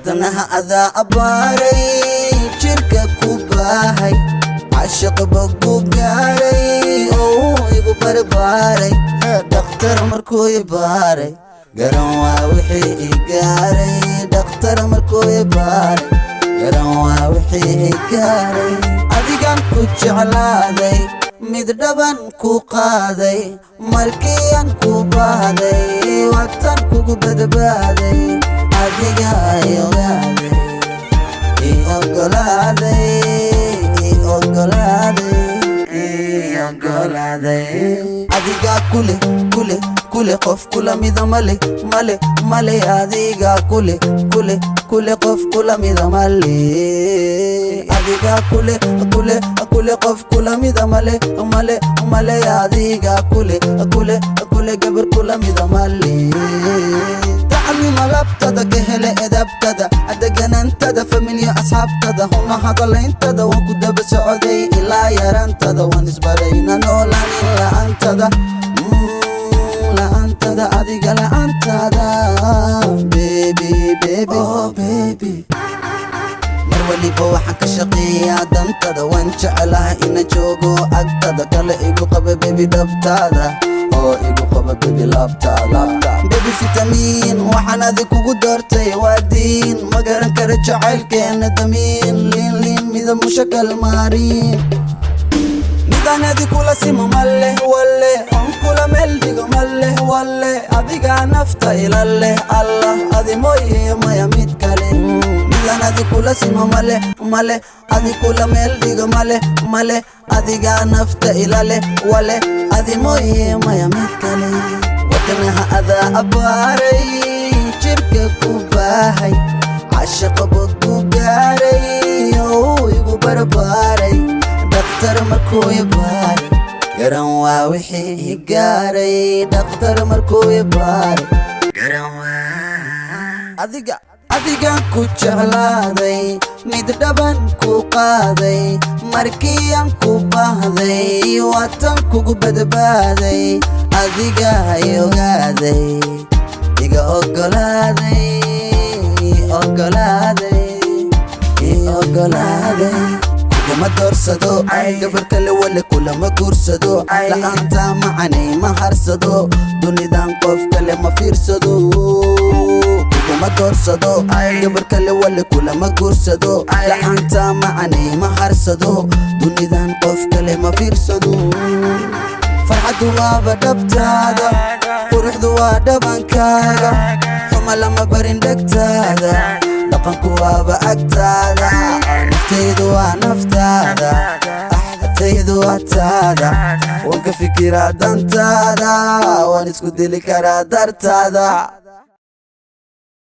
Wadnaha adaa abbaaray, jirka ku baahay, cashiqba ku gaaray oo igu barbaaray. Dhakhtar markuu i baaray, garan waa wixii i gaaray. Dhakhtar markuu i baaray, garan waa wixii i gaaray. Adigan ku jeclaaday, mid dhaban ku qaaday, markii aan ku baahday watan kugu badbaaday. Adiga i ogaaday, i ogolaaday, i ogolaaday, i ogolaaday. Adigaa kule, kule, kule, qof kula mida male, male, male. Adigaa kule, kule, kule, qof kula mida male. Adigaa kule, kule, kule, qof kula mida male, male, male. Adigaa kule, kule, kule, gabar kula mida male. Tacnima labtada ka hele, edabtada, deganantada, family-ya, asxaabtada, huna hadalayntada. Waan ku daba socday ilaa yaraantada, waan isbarayna noolaanin la'aantada. La'aantada, adiga la'aantada, baby, baby, oh baby. Mar waliba waxaan ka shaqeeyaa dantada, waan jecelahay ina joogo agtada kale. Igu qaba, baby, dhabtaada oo igu qaba, baby, laabtaada. Baby, fitamiin waxaan adig kugu doortay waa diin. Ma garan kara jacaylkeena damiin, liin liin, midab mushakal maariin. Midaan adi kula simo male, walle, on kula meel dhigo male, walle. Adigaa nafta ila leh, Allah, adi mooye maya mid kale. Midaan adi kula simo male, male, adi kula meel dhigo male, male. Adigaa nafta ila leh, wale, adi mooye maya mid kale. Wadnaha adaa abbaaray, jirka ku baahay, cashiqaba ku gaaray oo igu barbaaray. Dhakhtar markuu i baaray, garan waa wixii i gaaray. Dhakhtar markuu i baaray, garan waa adiga. Adigan ku jeclaaday, mid dhaban ku qaaday, markii aan ku baahday waatan kugu badbaaday. Adiga i ogaaday, iga ogolaaday, ogolaaday, i ogolaaday. Kuguma doorsado gabar kale, wale, kulama guursado. La'aanta macanay ma harsado, dunidan qof kale ma fiirsado. Kuguma doorsado gabar kale, wale, kulama guursado. La'aanta macanay ma harsado, dunidan qof kale ma fiirsado. Farxaddu waaba dhabtaada, quruxdu waa dhabankaaga, xuma lama barin dhegtaada, dhaqanku waaba agtaada. Naftaydu waa naftaada, axtaydu waa taada. Waan ka fikiraa dantaada, waan isku dili karaa dartaada.